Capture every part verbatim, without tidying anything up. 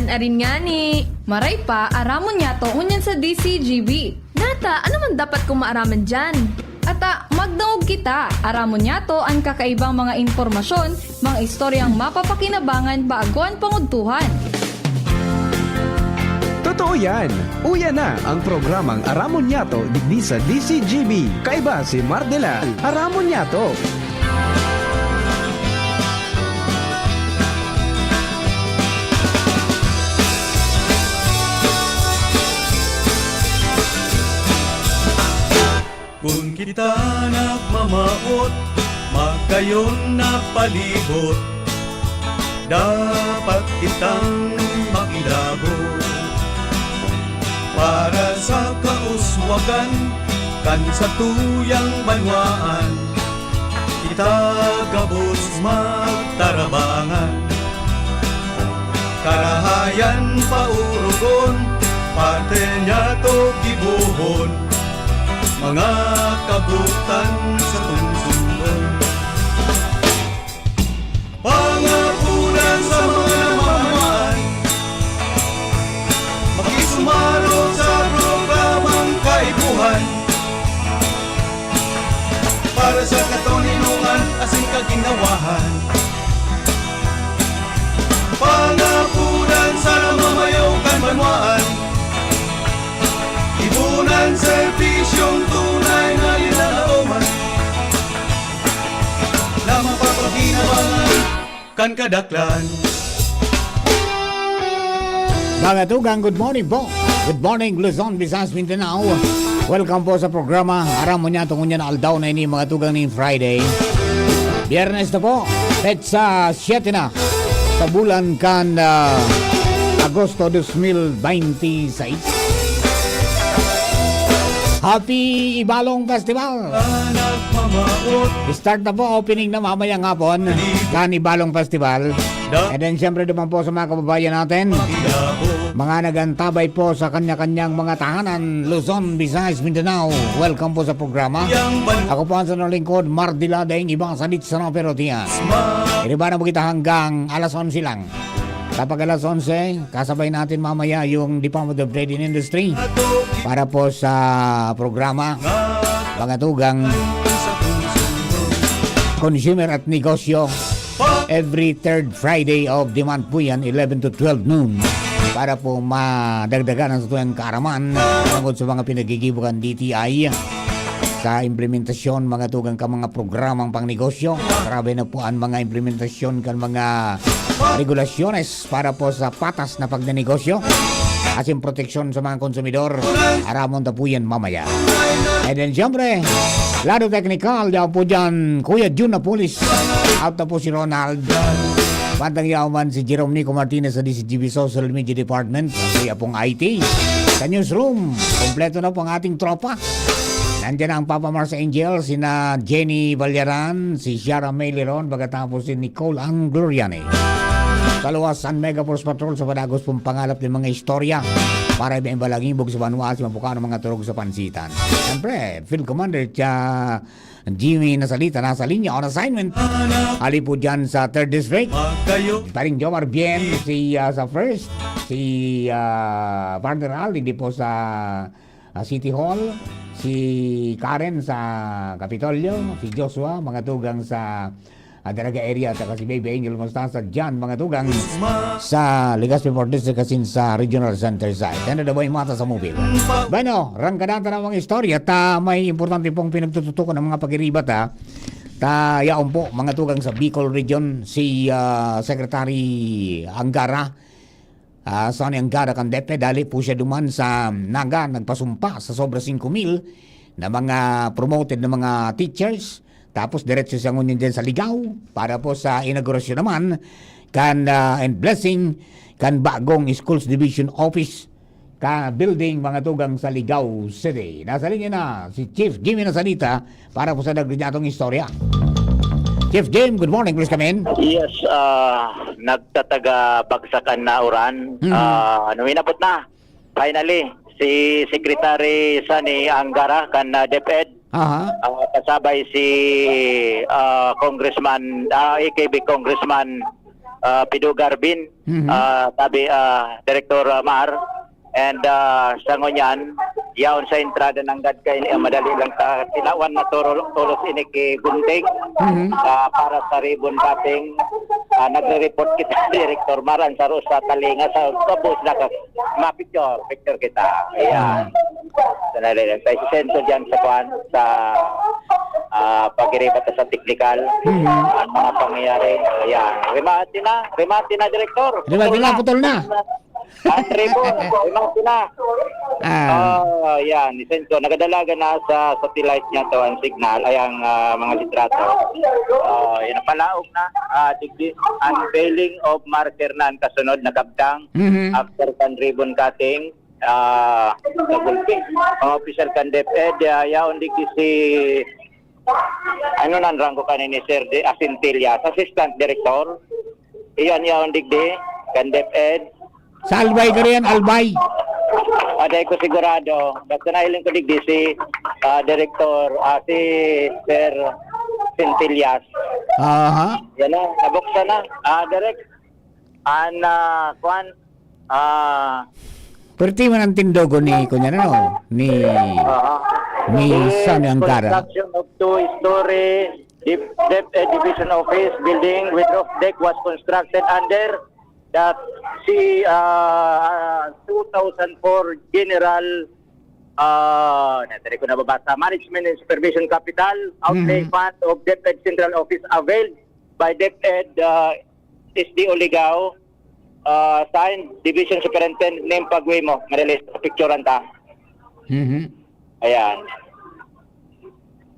Arin ngani, maray pa, aramon niyato ngunyan sa D C G B. Nata, ano man dapat kong maaraman diyan? Ata, magdangog kita, aramon niyato an kakaibang mga impormasyon, mga istoryang mapapakinabangan bago an pangudtuhan. Totoo yan! Uya na ang programang Aramon Niyato digdi sa D C G B. Kaiba si Mardelal. Aramon Niyato! Kun kita nagmamawot, magayon na palibot, dapat kitang makilabot. Para sa kauswagan kan satuyang banwaan, kita gabos magtarabangan. Karahayan paurugon, parte niyato gibohon, mga kabutan sa tungsungon. Pangapunan sa mga namamayan, makisumarog sa programang kaipuhan, para sa katoninongan asin kaginhawahan. Pangapunan sa namamayo kan banwaan, ipunan serbisyong tunay na linalaoman, na mapapakinabangan kan kadaklan. Mga tugang, good morning po. Good morning, Luzon, Visayas, Mindanao. Welcome po sa programa. Aram mo niya, tungon niya na aldaw na ini, mga tugang, ning Friday. Biyernes na po, petsa siyete na sa bulan kan ah, Agosto dos mil beinti sais. Happy Ibalong Festival! Start na po, opening na mamayang hapon kan Ibalong Festival. And then, siyempre, duman po sa mga kababayan natin, mga nagantabay po sa kanya-kanyang mga tahanan, Luzon, Visayas, Mindanao. Welcome po sa programa. Ako po ang sa lingkod, Mardila, daing iba sa Litsa na Pero Tiyan. Iriba na po kita hanggang alas onse lang. Kapag alas onse, kasabay natin mamaya yung Department of Trade and Industry para po sa programa, mga tugang, consumer at negosyo. Every third Friday of the month po yan, eleven to twelve noon, para po madagdagan ang satuyang kaaraman tungkol sa mga pinaggigibo kan D T I sa implementasyon, mga tugang, ka mga programang pangnegosyo. Grabe na po ang mga implementasyon kan mga regulasyones para po sa patas na pagnenegosyo asin proteksyon sa mga konsumidor. Aramon ta po yan mamaya. And then, siyempre, lado teknikal, diyan po dyan, Kuya Jun Napolis. Out na po si Ronald. Bandang yaman si Jerome Nico Martinez sa D C G B Social Media Department. Si Apong I T. Sa newsroom, kompleto na po ang ating tropa. Nandiyan ang Papa Mars Angel, sina Jenny Valleran, si Shara May Leron, pagkatapos si Nicole Angloriani. Sa luwas, ang Mega Force Patrol sa padagos pong pangalap ng mga istorya para iba-iba laging bug sa banwa, si Mapuka ng mga turog sa pansitan. Siyempre, Field Commander, siya Jimmy Nasalita, nasa linya on assignment. Ali po dyan sa third district. Paring Jomar Bien, si ah, sa first, si ah, Partner Al, hindi po sa ah, City Hall, si Karen sa Kapitolyo, si Joshua, mga tugang sa ah, Daraga area, at saka si Baby Angel Mostaza dyan, mga tugang sa Legazpi Fourth District, asin sa Regional Center Site. Ano daw ba yung mata sa mobile? Bueno, rangkadata na mga istorya, ta may importante pong pinagtututukan ng mga pag-iribat, ha? Ta yaon po, mga tugang sa Bicol Region, si ah, Secretary Angara, ah, Sonny Angara kan DepEd, dali po siya duman sa Naga, nagpasumpa sa sobra singko mil na mga promoted na mga teachers. Tapos diretso siya ngunyan dyan sa Ligao para po sa inaugurasyon naman kan ah, and blessing kan bagong Schools Division Office ka building, mga tugang, sa Ligao City. Nasa linya na si Chief Jimmy Nasalita para po sa dagdag niyatong istorya. Chief Jim, good morning. Please come in. Yes, ah, nagtataga bagsakan na uran. Mhm. Ah, ano, inabot na. Finally, si Secretary Sonny Angara kan ah, DepEd, Aha. ah, kasabay si ah, Congressman, ah, A K B Congressman ah, Pido Garbin, Mhm. ah, tabi, ah, Director, ah, Mar. And, ah, sa ngunyan, yaon sa entrada nanggad kaini, ah, madali lang ta tilawan na turo-, tolos ini ki Gunting, Mhm. ah, para sa ribbon cutting. Ah, nagre-report kita, Director Mar, an saro sa talinga sa, sa bus na ka-, ma-picture, picture kita. Ayan. Ah. Sandali lang. Tayo sa sentro dyan sa kwan, sa, ah, pagiribat sa teknikal. Mhm. Ang mga pangyayari. Ayan. Remate na. Remate na, Director. Remate na, putol na. Ang ribbon, remate na. Ah. Ah, yan. Isenso, nagadalagan na sa satellite niya to ang signal, ay ang, ah, mga litrato. Ah, yan, palaog na. Ah, digdi, unveiling of marker na ang kasunod na kabtang. Mhm. After kan ribbon cutting, ah, sa gulpi. Mga opisyal kan DepEd, ah, yaon digdi si, ano nan ranggo kanini, Sir De Asintillas, Assistant Director. Iyan yaon digdi, kan DepEd. Sa Albay ka riyan, Albay? Ah, dai ko sigurado. Basta nahiling ko digdi si, ah, Director, ah, si Sir Centillas. Aha. Yan na, nabuksan na. Ah, Direk, an, ah, kwan, ah, Perti man ang tindogon ni, kunyan, ano, ni, Aha. ni Yes, Sammy Angkara. Construction of two-story Dep-, Dep-, eh, Division Office building with roof deck was constructed under the si, ah, two thousand four General, ah, na, dali ko nababasa, Management and Supervision Capital Outlay Mhm. Fund of DepEd Central Office availed by DepEd, ah, S D O Ligao, ah, signed Division Superintendent name Paguimo. Madali sa picturean ta. Mhm. Ayan.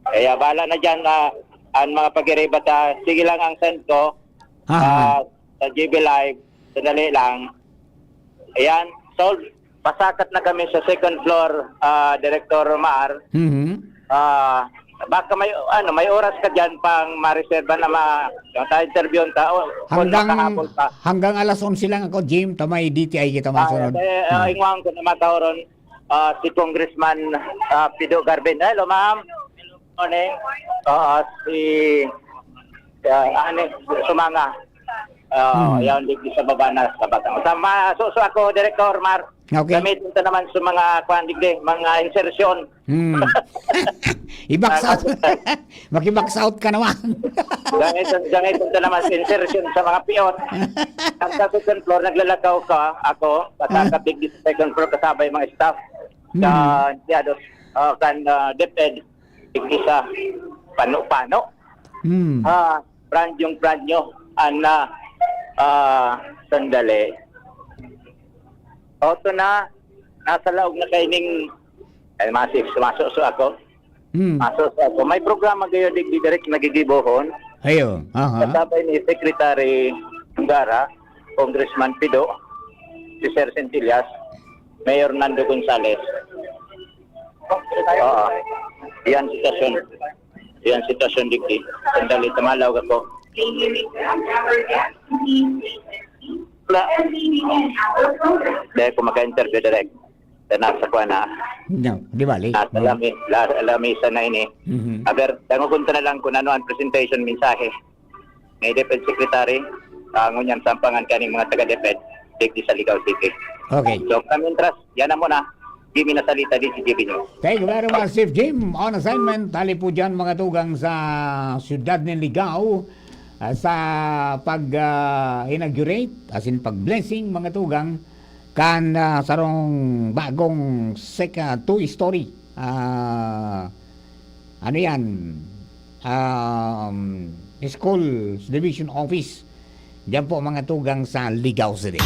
Kaya bahala na dyan, ah, ang mga pag-iribat, ah, sige lang ang send ko. Aha. Ah, sa G B Live, sandali lang. Ayan, sold. Pasakat na kami sa second floor, ah, Director Mar. Mhm. Ah, baka may, ano, may oras ka dyan pang mareserba na ma-, yung ta-interviewon ta, o kung Hanggang, makahabol ka. hanggang alas onse lang ako, Jim. Tamay D T I kita Ah, masunod. eh, ah, Hmm. ingwang ko na makaoron, ah, si Congressman, ah, Pido Garvin. Hello, ma'am. Morning. Oo, si, ah, ano, Sumanga. Ah, Hmm. yan, digdi sa baba na, sa batang. Sa ma-, so, so ako, Director Mar, Okay. gamitin ta naman sa mga, kwan, digdi, mga insertion. Hmm. I-box Ah, out. Maki-box out ka naman. Gamitin, gamitin ta naman sa insertion sa mga piyot. Ang sa second floor, naglalakaw ka, ako, Hmm. patakapig sa second floor, kasabay mga staff. Sa Hmm. empleyado, ah, kan, ah, DepEd, digdi sa pano-pano. Hmm. Ah, brand yung brand nyo. Ana, ah, sandali. Oto na, nasa laog na kaining, ay, masif, sumaso-so ako. Hmm. Maso-so ako. May programa kayo, di, di direct nagigibohon. Ayo, aha. Kasabay ni Secretary Angara, Congressman Pido, si Sir Centillas, Mayor Nando Gonzales. Oo. Yan sitwasyon. Yan sitwasyon, digdi. Sandali, tumalaw ako. Wala. Dahil ko maka-interview direct. Dahil nasa kuha na. No, di bali. Nasa Oh. lami-, la-, lamisa na ini. Mhm. Aber, dangogon ta na lang kung ano ang presentation, mensahe ni DepEd Secretary, ah, ngunyan sampangan kaning mga taga-DepEd, digdi sa Ligao City. Okay. So, pamientras, yan na muna. Jimmy Nasalita, D C G B News. Thank you very much, Chief Jim. On assignment, tali po dyan, mga tugang, sa siyudad ng Ligao, ah, sa pag, ah, inaugurate, as in pag-blessing, mga tugang, kan, ah, sarong bagong sek-, ah, two-story. Ah, ano yan? Um, Schools Division Office. Diyan po, mga tugang, sa Ligao City.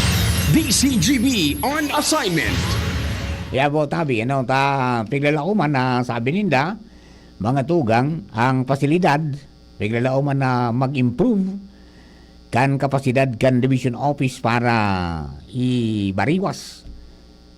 D C G B on assignment. Kaya po, tabi, ano, ta, piglalauman na sabi ninda, mga tugang, ang pasilidad, piglalauman na mag-improve kan kapasidad kan Division Office para ibariwas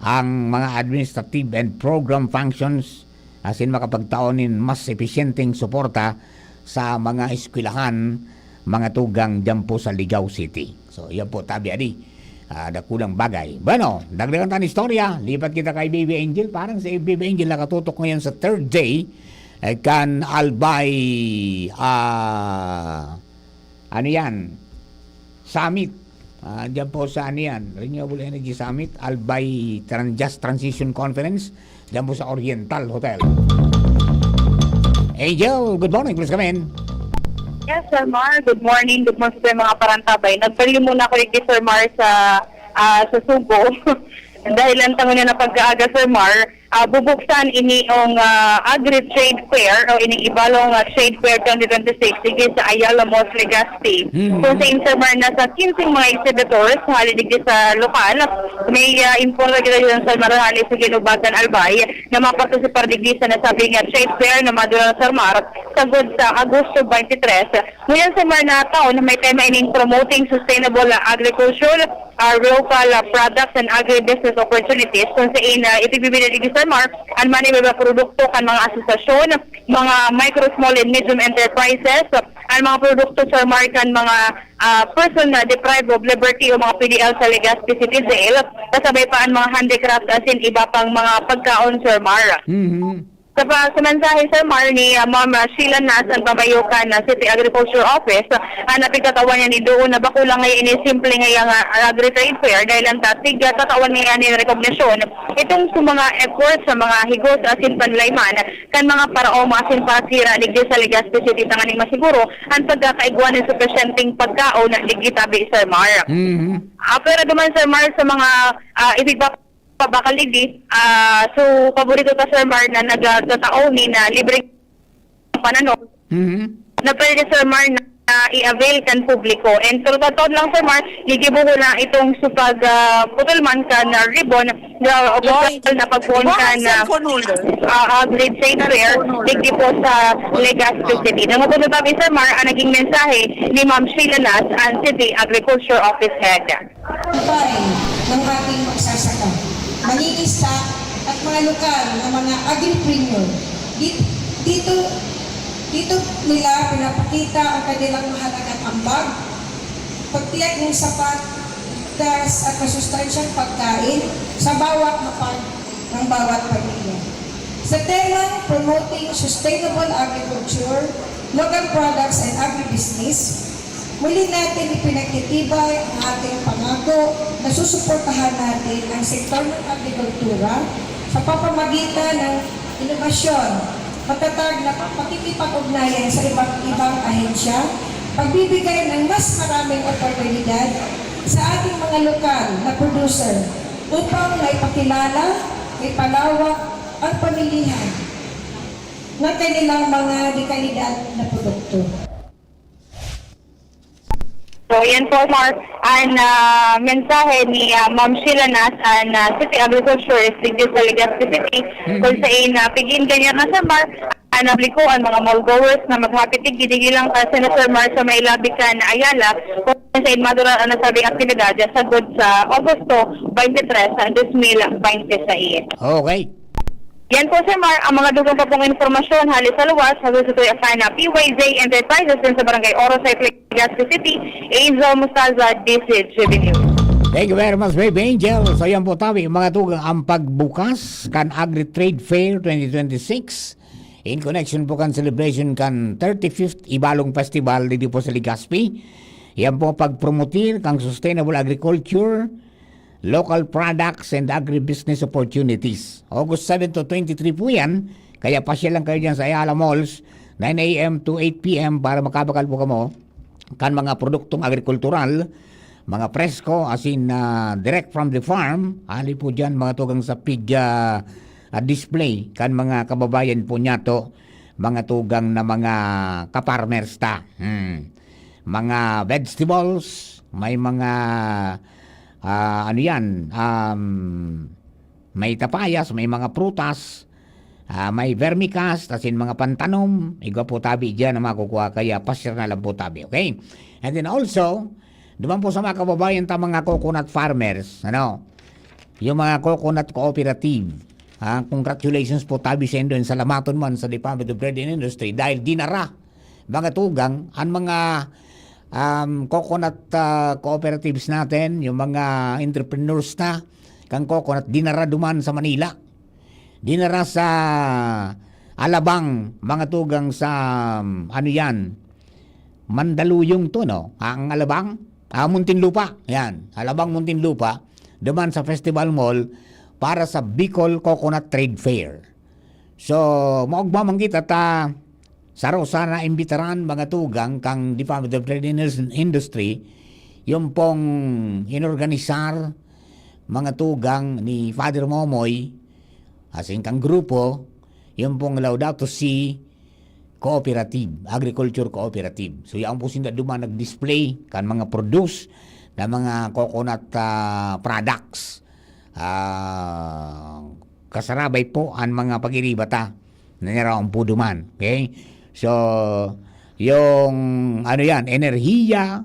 ang mga administrative and program functions asin makapagtao nin mas episyenteng suporta sa mga eskwelahan, mga tugang diyan po sa Ligao City. So, yan po, tabi adi. Ah, dakulang bagay. Bueno, dagdagan ta nin istorya. Lipat kita kay Baby Angel. Parang si Baby Angel nakatutok ngayon sa third day, eh, kan Albay, ah, ano yan? Summit. Ah, diyan po sa ano yan, Renewable Energy Summit, Albay Tran-, Just Transition Conference, diyan po sa Oriental Hotel. Angel, good morning, please come in. Yes, Sir Mar. Good morning. Good morning sa mga parantabay. Nagpalyo muna ako yung Sir Mar sa, ah, sa Subo. Dahil lang tango niya na pagkaaga, Sir Mar, ah, bubuksan ini yung, ah, Agri-Trade Fair o ini ibalong, ah, Trade Fair twenty twenty-six sige sa Ayala Malls, Legazpi. Mhm. Kung sa Sir Mar, nasa quince mga exhibitors, hali digdi sa lokal, may, ah, informe kita dyan sa Marahali sa Ginubagan, Albay, na mapartisipar digdi sa nasabing, ah, trade fair na madura sa Sir Mar, sagod sa Agosto twenty-three. Ngunyan, Sir Mar, na taon na may tema ining Promoting Sustainable Agriculture, ah, Local, ah, Products and Agribusiness Opportunities, kung sa in, ah, ipigbibida digdi, Sir Mar, an mga iba produkto kan mga asosasyon, mga micro, small and medium enterprises, an mga produkto, Sir Mar, kan mga, ah, person na deprived of liberty o mga P D L sa Legazpi City Jail, kasabay pa an mga handicraft asin iba pang mga pagkaon, Sir Mar. Mhm. Sa pa-, sa mensahe, Sir Mar, ni, ah, Ma'am, ah, Sheila Nas, ang pamayo kan, ah, City Agriculture Office, ah, na pigtatawan niya ni doon na bako lang ngayon ini simple ngayang, ah, agri-trade fair dahil ang tatig, ah, tatawan niya ni recognition itong sa mga efforts sa mga higos asin panlayman kan mga paraoma asin parasira digdi sa Legazpi City tanganing masiguro ang pagkakaigwa ng supisyenteng pagkaon digdi tabi, Sir Mar. Mhm. Ah, pero duman, Sir Mar, sa mga, ah, ibig pa bakal digdi, ah, so, paborito ta, Sir Mar, na nagtatao ni na libreng pananom Mhm. na pwede, Sir Mar, na, na i-avail kan publiko. And pero tataon lang, Sir Mar, gigibo ko na itong supag, ah, putol man kan, ah, ribbon na opisyal na pagpoon kan, ah, ah, ah, grade sa Fair, digdi po sa Legazpi City. Nangapon na tabi, Sir Mar, ang naging mensahe ni Ma'am Sheila Nas, ang City Agriculture Office Head. Tagumpay ng ating magsasaka, mangingisda at mga lokal na mga agripreneur. Di-, dito, dito nila pinapakita ang kanilang mahalagang ambag, pagtiyak ng sapat, ligtas at masustansyang pagkain sa bawat hapag ng bawat pamilya. Sa temang Promoting Sustainable Agriculture, Local Products and Agribusiness, muli natin ipinagtitibay ang ating pangako na susuportahan natin ang sektor ng agrikultura sa pamamagitan ng inobasyon, matatag na pakikipag-ugnayan sa iba't ibang ahensya, pagbibigay ng mas maraming oportunidad sa ating mga lokal na producer upang maipakilala, maipalawak ang pamilihan ng kanilang mga dekalidad na produkto. So, yan po, Mar, ang, ah, mensahe ni, ah, Ma'am Sheila Nas, ang, ah, City Agriculturist digdi sa Legazpi City, kung sa in, ah, pigin ganyan na sa Mar, ang publiko, ang mga mall goers na maghapit digdi, digdi lang, ah, sina Sir Mar sa may labi kan Ayala, kung sa in madura ang nasabing aktibidad, sagod sa Agosto twenty-three, sa dos mil twenty-six. Okay. Yan po, Sir Mar, ang mga dugang pa pong impormasyon hali sa luwas, hali sa Tuya Fana, P Y J Enterprises, din sa Barangay Oro, sa Legazpi City, Angel Mustaza, D C G B News. Thank you very much, Baby Angel. So yan po tabi, mga tugang, ang pagbukas kan Agri-Trade Fair twenty twenty-six in connection po kan celebration kan thirty-fifth Ibalong Festival dito po sa Legazpi. Yan po pagpromotir kang sustainable agriculture, local products and agribusiness opportunities. August seven to twenty-three po yan, kaya pasyal lang kayo dyan sa Ayala Malls, nine a m to eight p m para makabakal po kamo kan mga produktong agrikultural, mga presko, asin na direct from the farm, hali po dyan mga tugang sa pig, ah, ah, display kan mga kababayan po nyato, mga tugang na mga kaparmers ta. Hmm. Mga vegetables, may mga, ah, ano yan, um, may tapayas, may mga prutas, ah, may vermicast, asin mga pantanom, igwa po tabi dyan na makukuha, kaya pasyal na lang po tabi, okay? And then also, duman po sa mga kababayan ta, mga coconut farmers, ano? Yung mga coconut cooperative, ah, congratulations po tabi sa indo, and salamaton man sa Department of Trade and Industry dahil dinara, mga tugang, ang mga, um, coconut, ah, cooperatives natin, yung mga entrepreneurs na kang coconut, dinara duman sa Manila. Dinara sa Alabang, mga tugang, sa, um, ano yan, Mandaluyong to, no? Ang Alabang, ah, Muntinlupa. Yan, Alabang, Muntinlupa, duman sa Festival Mall para sa Bicol Coconut Trade Fair. So, maogma man kita ta saro sana imbitaran, mga tugang, kan Department of Trade and Indus-, Industry, yung pong inorganisar, mga tugang, ni Father Momoy, asin kan grupo, yung pong Laudato Si Cooperative, Agriculture Cooperative. So, yaon po sinda duman nag-display kan mga produce na mga coconut, ah, products. Ah, kasarabay po an mga pag-iriba ta na naraon po duman. Okay? So, yung ano yan, enerhiya,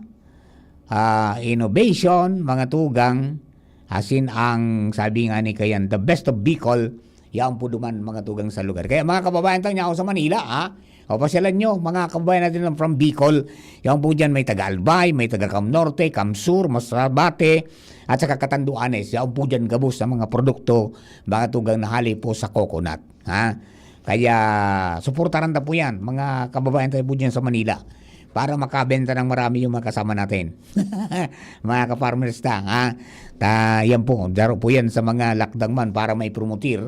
ah, innovation, mga tugang, asin ang sabi nga ni Kayan, the best of Bicol, yaon po duman, mga tugang, sa lugar. Kaya, mga kababayan tayo, niya ako sa Manila, ha? O, pasyalan nyo, mga kababayan natin lang from Bicol. Yaon po dyan, may taga Albay, may taga Cam Norte, Cam Sur, Masbate, at saka Catanduanes. Yaon po dyan gabos sa mga produkto, mga tugang, na hali po sa coconut. Ha? Kaya, suportaran ta po yan, mga kababayan tayo po dyan sa Manila, para makabenta ng marami yung mga kasama natin. Mga ka-farmers ta, ha? Ta, yan po, daro po yan sa mga lakdang man para maipromotir,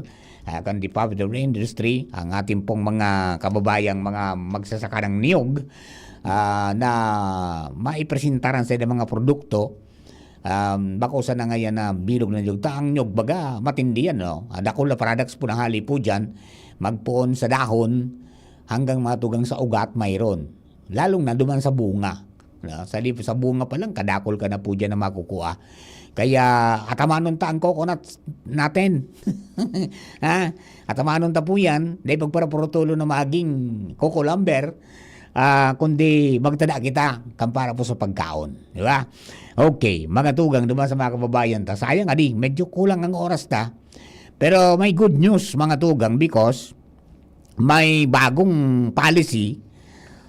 ah, kan Department of Industry, ang ating pong mga kababayang mga magsasaka ng niyog, ah, na maipresentar ang sa mga produkto, um, bako sana ngayon na bilog na niyog. Ta ang niyog, baga, matindi yan, no? Ah, dakul na products po na hali po dyan, magpoon sa dahon, hanggang matugang sa ugat, mayroon. Lalong na duman sa bunga. No? Sa, di, sa bunga pa lang, kadakol ka na po dyan na makukuha. Kaya atamanon ta ang coconut natin. Ha? Atamanon ta po yan. Dahil pagparapurutulo na maging coco lumber, ah, kundi magtada kita kan para po sa pagkaon. Di ba? Okay, mga tugang, duman sa mga kababayan ta. Sayang, adi, medyo kulang ang oras ta. Pero may good news, mga tugang, because may bagong policy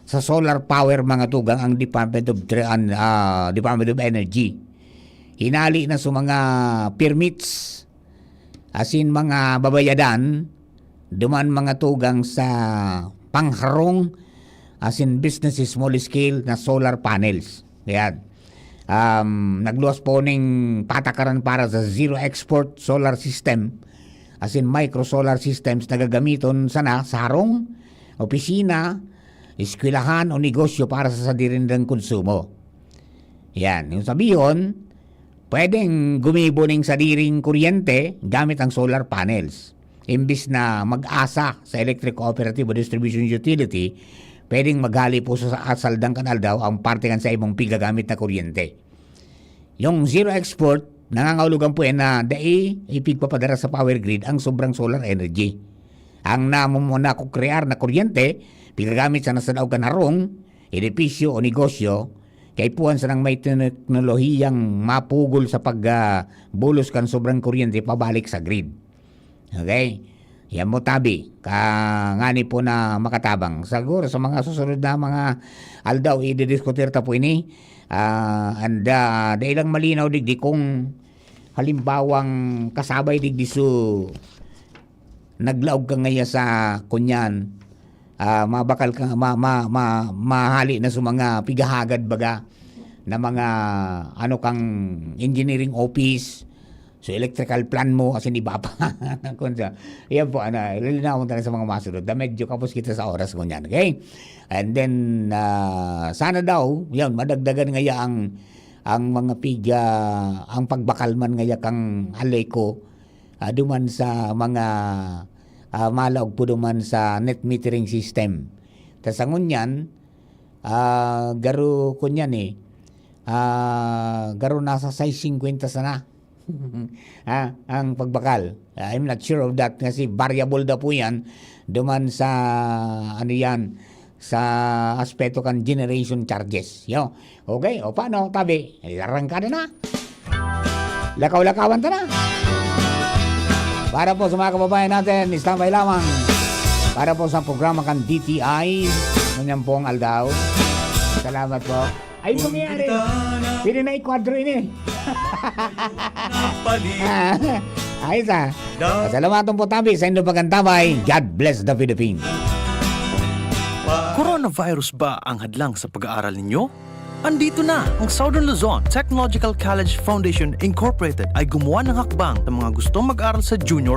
sa solar power, mga tugang, ang Department of Tre-, an-, ah, Department of Energy. Hinali na sa mga permits, asin mga babayadan, duman, mga tugang, sa pangharong, asin business small scale na solar panels. Yan. Um, nagluwas po ning patakaran para sa zero export solar system, asin micro solar systems na gagamiton sana sa harong, opisina, eskwelahan o negosyo para sa sadiri nindang konsumo. Yan. Yung sabihon, pwedeng gumibo ning sadiring kuryente gamit ang solar panels. Imbis na mag-asa sa electric cooperative o distribution utility, pwedeng maghali po sa, sa saldang kan aldaw ang parte kan sa imong pigagamit na kuryente. Yung zero export, nangangahulugan po yan na dai ipigpapadara sa power grid ang sobrang solar energy. Ang namumuna kukrear na kuryente, pigagamit sa nasadaog kan harong, edipisyo o negosyo, kaipuhan sanang may teknolohiyang mapugol sa pag, ah, bulos kan sobrang kuryente pabalik sa grid. Okay? Yan mo tabi, ka ngani po na makatabang. Siguro sa mga susunod na mga aldaw, ididiskutir ta po ini. Ah, and, ah, dai lang malinaw digdi kung halimbawang kasabay digdi su naglaog ka ngaya sa kunyan, ah, mabakal ka, ma-, ma-, ma-, mahali na sa mga pigahagad baga na mga, ano, kang engineering office, so electrical plan mo, asin iba pa. Kung sa, yan po, ano, lilinawon tayo sa mga masunod na medyo kapos kita sa oras ngunyan, okay? And then, ah, sana daw, yan, madagdagan ngaya ang, ang mga pig-, ah, ang pagbakal man ngaya kang Aleco, ah, duman sa mga, ah, malaog po duman sa net metering system. Ta sa ngunyan, ah, garo kunyan eh, ah, garo nasa sais singkwenta sana. Ah, ang pagbakal. Ah, I'm not sure of that kasi variable daw po yan duman sa, ano yan, sa aspeto kan generation charges. Yo. Okay, o paano? Tabi, arangkada na. Lakaw-lakawan ta na. Para po sa mga kababayan natin, standby lamang. Para po sa programa kan D T I, ngunyan pong aldaw. Salamat po. Ay, mangyayari. Pwede na ikwadro ini. Ayos ah. Pasalamatan po tabi sa indo pagkantabay. God bless the Philippines. Coronavirus ba ang hadlang sa pag-aaral ninyo? Andito na! Ang Southern Luzon Technological College Foundation Incorporated ay gumawa ng hakbang sa mga gustong mag-aral sa junior